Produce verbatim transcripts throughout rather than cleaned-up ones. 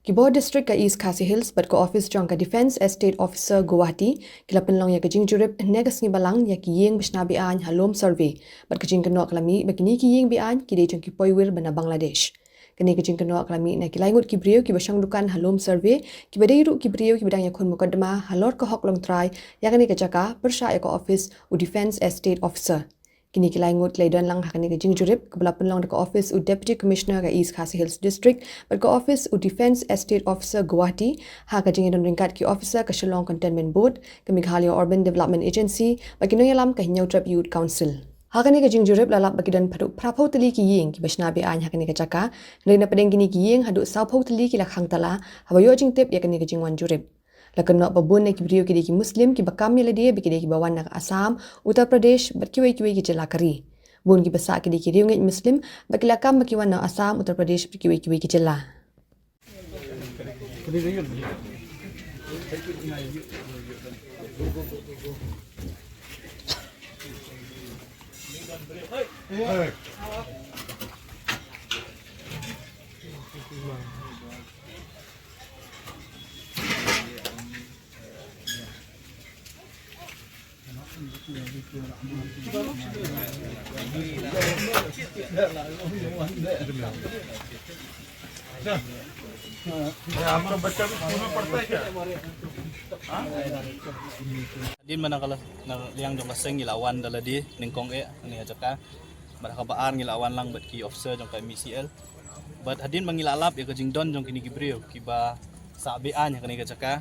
Ki bor district ka East Khasi Hills bad ka office jong ka Defence Estate Officer Guwahati ki la pynlong ïa ka jingjurip hynne ka sngi Balang ïa ki ïing ba shna be-aiñ ha Lum Survey, bad ka jingkynnoh ka la mih ba kine ki ïing be-aiñ ki dei jong ki poiwir ba na Bangladesh. Kane ka jingkynnoh ka la mih na ki lai ngut ki briew kiba shong dukan ha Lum Survey, kiba dei ruh ki briew kiba dang ïakhun mukotduma halor ka hok longtrai ïa kane ka jaka pyrshah ïa ka office u Defence Estate Officer. Kine ki lai ngut ki la ïadon lang ha kane ka jingjurip kaba la pynlong da ka office u Deputy Commissioner ka East Khasi Hills District bad ka office u Defence Estate Officer Guwahati, ha ka jingïadon ryngkat ki officer ka Shillong Cantonment Board, ka Meghalaya Urban Development Agency bad ki nongïalam ka Hynñiewtrep Youth Council. Ha kane ka jingjurip la lap ba ki don haduh phraphew tylli ki ïing kiba shna be-aiñ ha kane ka jaka, hynrei na pdeng kine ki ïing haduh sawphew tylli ki la khang tala haba ïoh jingtip ïa kane ka jingwan jurip. La kynnoh ba bun na ki briew ki dei ki Muslim kiba kam ïa lade ba ki dei kiba wan na ka Assam, Uttar Pradesh bad kiwei kiwei ki jylla ka ri. Bun kiba sah ki dei ki riewngeit Muslim bad ki la kam ba ki wan na Assam, Uttar Pradesh bad kiwei kiwei ki jylla. Hadien ba na ka la, na liang jong ka seng ngi la wan da lade nyngkong eh, kane ka jaka. Bad ha kaba ar ngi la wan lang bad ki officer jong ka M E C L. Bad hadien ba ngi la lap ïa ka jingdon jong kine ki briew kiba sah be-aiñ ha kane ka jaka,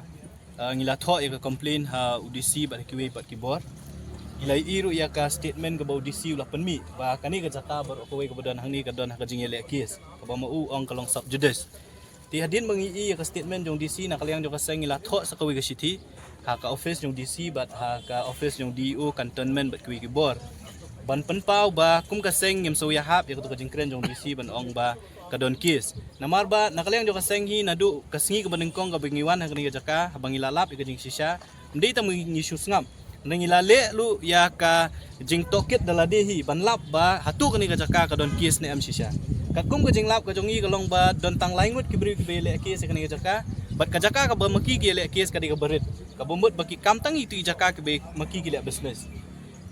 eh, ngi la thoh ïa ka complaint ha u D C bad ha kiwei pat ki bor. Ngi la ïohi ruh ïa ka statement kaba u D C u la pynmih ba kane ka jaka baroh kawei kaba don hangne ka don ha ka jingïaleh case kaba ma u ong ka long sub judice. Te hadien ba ngi ïohi ïa ka statement jong D C, na ka liang jong ka seng ngi la thoh sa kawei ka shithi ha ka office jong D C bad ha ka office jong D E O Cantonment bad kiwei ki bor ban pynpaw ba kum ka seng ngim sngewsih hap ïa kato ka jingkren jong D C ban ong ba ka don case. Namar ba na ka liang jong ka seng hi naduh ka sngi kaba nyngkong kaba ngi wan ha kane ka jaka, haba ngi la lap ïa ka jingshisha, ym dei tang ba ngi shu sngap, hynrei ngi la leh ruh ïa ka jingtohkit da lade hi ban lap ba hato kane ka jaka ka don case ne em shisha. Katkum ka jinglap ka jong ngi ka long ba don tang lai ngut ki briew kiba ïaleh case ïa kane ka jaka, bad ka jaka kaba ma ki ki ïaleh case ka dei kaba rit, kaba mut ba ki kam tang ïa itu i jaka kiba ma ki ki leh business.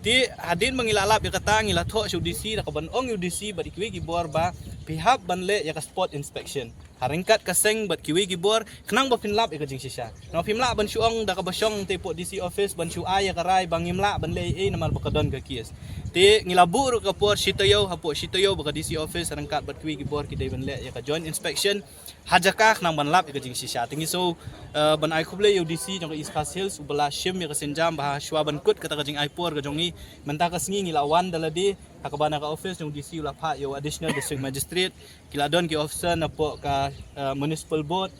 Te hadien ba ngi la lap ïa kata, ngi la thoh sha u D C da kaban ong ïa u D C bad ïa kiwei ki bor ba phi hap ban leh ïa ka spot inspection ha ryngkat ka seng bad kiwei ki bor, khnang ba phin lap ïa ka jingshisha. Namar phim lah ban shu ong da kaba shong te hapoh D C office ban shu ai ïa ka rai ba ngim lah ban leh ei ei namar ba ka don ka case. Te ngi la buh ruh ka por shi taïew, hapoh shi taïew ba ka D C office ryngkat bad kiwei ki bor ki dei ban leh ïa ka joint inspection ha jaka khnang ban lap ïa ka jingshisha. Te ngi shu, eh, ban ai khublei ïa u D C jong ka East Khasi Hills uba la shim ïa ka sienjam ba ha shuwa ban kut kata ka jingai por ka jong ngi, mynta ka sngi ngi la wan da lade ha kaba na ka office jong u D C u la phah ïa u Additional District Magistrate, ki la don ki officer napoh ka, eh, Municipal Board,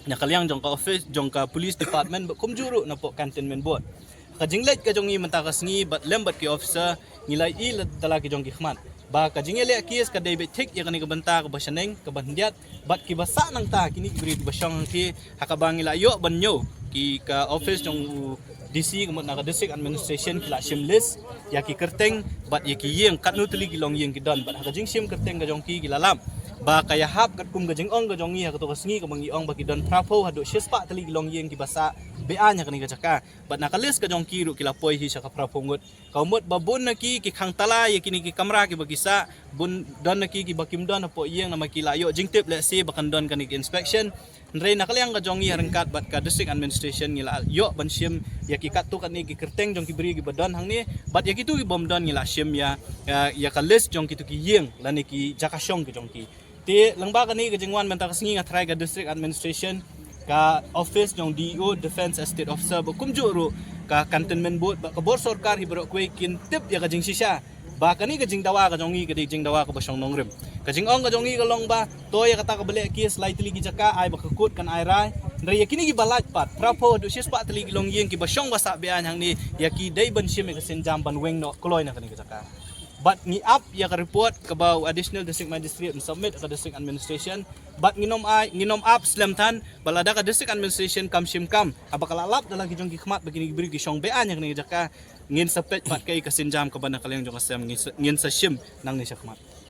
na ka liang jong ka office jong ka Police Department bad kumjuh ruh napoh Cantonment Board. Ka jingleit ka jong ngi mynta ka sngi bad lem bad ki officer ngi la ïohi la da la ki jong ki khmat ba ka jingïaleh case ka dei beit thik ïa kane ka bynta kaba shaneng kaba khyndiat, bad kiba sah nangta kine ki briew kiba shong hangtei, ha kaba ngi la ïoh ban ñiew ki ka office jong u D C ka mut na ka District Administration ki la shim list ïa ki kyrteng bad ïa ki ïing katno tylli ki longïing ki don, bad ha ka jingshim kyrteng ka jong ki ki la lap ba ka ïahap katkum ka jingong ka jong ngi ha kato ka sngi kaba ngi ong ba ki don phraphew haduh shispah tylli ki longïing kiba sah be-aiñ ha kane ka jaka, bad na ka list ka jong ki ruh ki la poi hi sha ka phraphew ngut. Ka mut ba bun na ki ki khang tala ïa kine ki kamra kiba ki sah, bun don na ki kiba kim don hapoh ïing namar ki la ïoh jingtip lehse ba kan don kane ka inspection. Hynrei na ka liang ka jong ngi ha ryngkat bad ka District Administration ngi la ïoh ban shim ïa ki katto katne ki kyrteng jong ki briew kiba don hangne, bad ïa kito ki bym don ngi la shim ïa, ïa, ïa ka list jong kito ki ïing lane ki jaka shong ki jong ki. Te lyngba kane ka jingwan mynta ka sngi nga tharai ka District Administration, ka office jong D E O, Defence Estate Officer bad kumjuh ruh ka Cantonment Board bad ka bor sorkar hi baroh kawei kin tip ïa ka jingshisha ba kane ka jingdawa ka jong ngi ka dei jingdawa kaba shong nongrim. Ka jingong ka jong ngi ka long ba to ïa kata kaba leh case lai tylli ki jaka ai ba ka kut kan ai rai. Hynrei ïa kine kiba lait pat phraphew haduh shispah tylli ki longïing kiba shong ba sah be-aiñ hangne, ïa ki dei ban shim ïa ka sienjam ban weng noh kloi na kane ka jaka. Bad ngi ap ïa ka report kaba u Additional District Magistrate un submit ka District Administration. Bad ngin ym ai, ngin ym ap slem than ba lada ka District Administration kam shim kam, haba ka la lap da la ki jong ki khmat ba kine ki briew ki shong beaiñ ïa kane ka jaka, ngin sa peit pat kaei ka sienjam kaba na ka liang jong ka sem ngin sa, ngin sa shim nangne sha khmat.